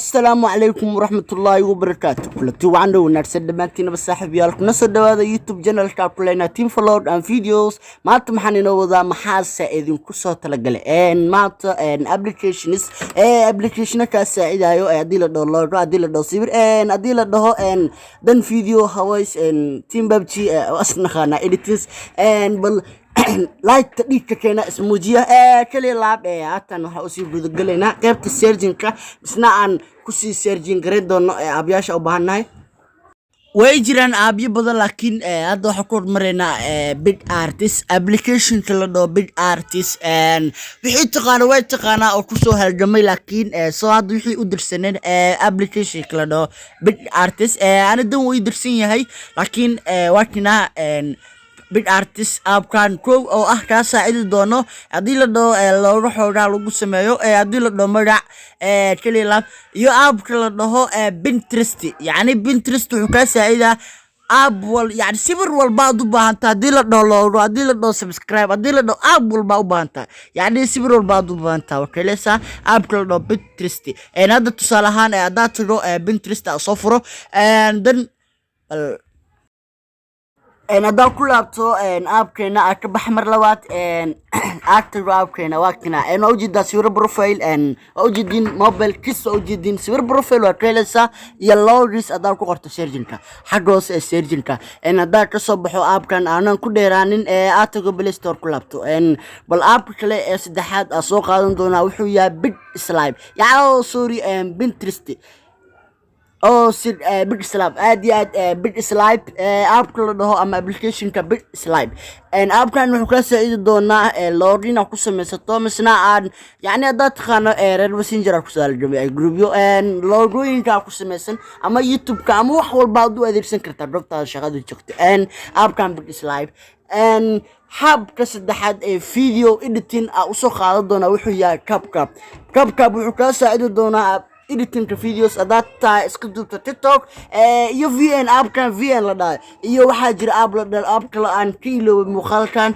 Asalaamu calaykum waraxmatullaahi wabarakaatu. Kulanti wacan dhow wanaagsan dhammaantiinaba, saaxiibayaal. Kuna soo dhawaada YouTube channelka kuleyna Team Vlog and Videos. Maanta maxaan inoo wadaa? Maxaase idinku soo talagalay maanta? Applications, applicationa kaa saacidayo, haddii la dhaho logo, haddii la dhaho sawir, haddii la dhaho dan video haways, team PUBG asnaqaana editors. Bal like-ta dhiigka keena, ismuujiya kaliya laab. Haatan waxaa usii gudagalaynaa qaybta searchingka, isna aan kusii searching garayn doono ee aabyaasha u baahannahay. Way jiraan aabyo badan, laakiin hadda waxaan ku hormaraynaa PicsArt applicationka la dhaho. PicsArt wixii taqaana way taqaanaa oo kusoo halgamay, laakiin soo hadda wixii u dirsaneen applicationka la dhaho PicsArt, ani dan wuu ii dirsan yahay, laakiin waa kinaa PicsArt appkan kow oo ah kaa saacidi doono haddii la dhaho looga xoogaa lagu sameeyo, haddii la dhaho magac keliya laab, iyo appka la dhaho Pinterest. Yacni Pinterest wuxuu kaa saacidaa app wal, yani sawir walba aad u baahantaha, haddii la dhaho logo, haddii la dhaho subscribe, haddii la dhaho app walba u baahantaha, yacni sawir walba aad u baahantaha, waa keleysaa appka la dhaho Pinterest. Hadda tusaale ahaan, haddaad tago Pinterest aa soo furo, dan bal haddaan ku laabto appkeena, aa ka bax mar labaad, aad tago appkeena, waa kina. Waa ujeedaa sawiro profile, waa ujeedin mobile kis, waa ujeedin sawir profile, waa ka helaysaa iyo logos haddaan ku qorto searchingka, xagga hoose ee searchingka. Haddaan kasoo baxo appkan, aanan ku dheeraanin, aad tago Play Store ku laabto. Bal appka kale ee saddexaad aa soo qaadan doonaa wuxuu yahay PicSlice, yani sorry, Pinterest oo si PicSlice, aad iyo aad PicSlice appka la dhaho ama applicationka PicSlice. Appkan wuxuu kaa saacidi doonaa login aad ku samaysato, misna aan yacni haddaad taqaano reer Messenger aad kusoo halgamay groupyo, logooyinka aad ku samaysan ama YouTube-ka ama wax walba aad u adeegsan kartaa goobtaada shaqada joogto appkan PicSlice. Habka saddexaad ee video editing aa usoo qaadan doonaa wuxuu yahay CapCut. CapCut wuxuu kaa saacidi doonaa editingka videos, haddaad tahay iska duubta TikTok iyo VN, appkan VN la dhahay, iyo waxaa jira app la dhahay app kale aan ka iloobay muuqaalkan.